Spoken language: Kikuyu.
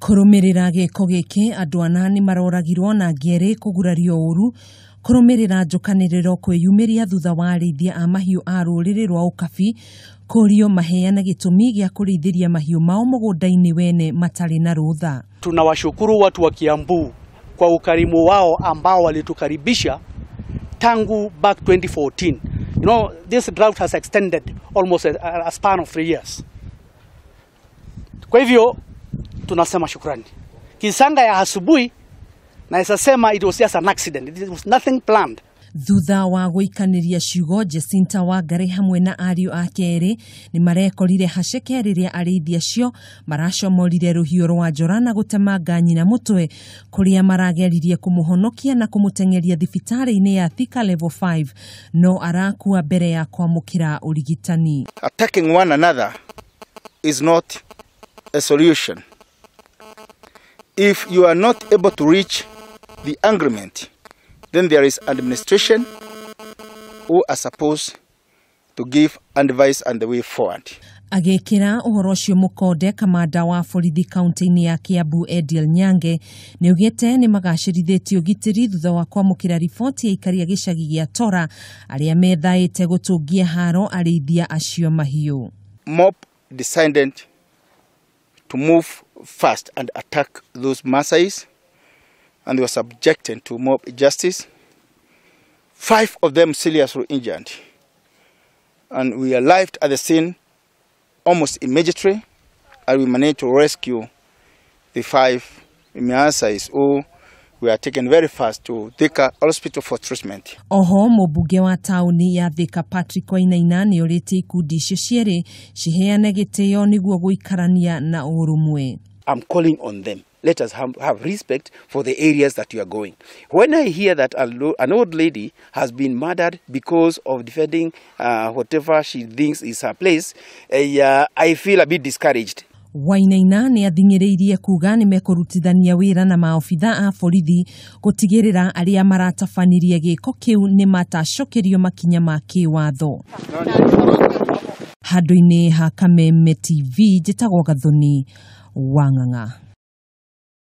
Kũrũmĩrĩra gĩko gĩkĩ andũ ana nĩ maroragirwo na angĩ erĩ kũgurario ũru kũrũmĩrĩra njũkanĩrĩro kwĩyumĩria thutha wa arĩithia a mahiũ a rũrĩrĩ rwa Ũkabi kũrio maheane gĩtũmi gĩa kũrĩithĩria mahiũ mao mũgũnda-inĩ wene matarĩ na rũtha. Tunawashukuru watu wa Kiambu kwa ukarimu wao ambao walitukaribisha tangu back 2014. You know, this drought has extended almost a span of 3 years. Kwa hivyo tunasema shukrani. Kisanga ya asubuhi na sema it was just an accident. It was nothing planned. Thutha wa gũikanĩria ciugo Jacinta Wangari hamwe na ariũ ake erĩ nĩ marekorire haceke rĩrĩa arĩithi acio maracomorire rũhiũ rwa njora na gũtemanga nyina mũtwe kũrĩa marageririe kũmũhonokia na kũmũteng'eria thibitarĩ-inĩ ya Thika Level 5 no arakua mbere ya kwamũkĩra ũrigitani. Attacking one another is not a solution. If you are not able to reach the agreement, then there is administration who are supposed to give advice and the way forward. Agĩkĩra ũhoro ũcio mũkonde kamanda wa borithi kaunti-inĩ ya Kiambu Ediel Nyange nĩ augĩte nĩ magacĩrithĩtie ũgitĩri thutha wa kwamũkĩra riboti ya aikari a gĩcagi gĩa Tora arĩa methaĩte gũtũngia haro arĩithia acio mahiũ. Mob decided to move fast and attack those Maasais, and they were subjected to mob justice. 5 of them seriously injured. And we arrived at the scene almost immediately, and we managed to rescue the 5 Maasais who were taken very fast to Thika Hospital for treatment. Oho mũmbunge wa taũni ya Thika Patrick Wainaina nĩ orĩtie ikundi icio cierĩ ciheane gĩtĩo nĩguo gũikarania na ũrũmwe. I'm calling on them. Let us have respect for the areas that you are going. When I hear that an old lady has been murdered because of defending whatever she thinks is her place, I feel a bit discouraged. Wainaina nĩ athing'ĩrĩirie kuga nĩ mekũrutithania wĩra na maobitha a borithi gũtigĩrĩra arĩa maratabanirie gĩko kĩu nĩ matacokerio makinya ma kĩwatho. Handũ-inĩ ha Kameme TV njĩtagwo Gathoni Wang'ang'a.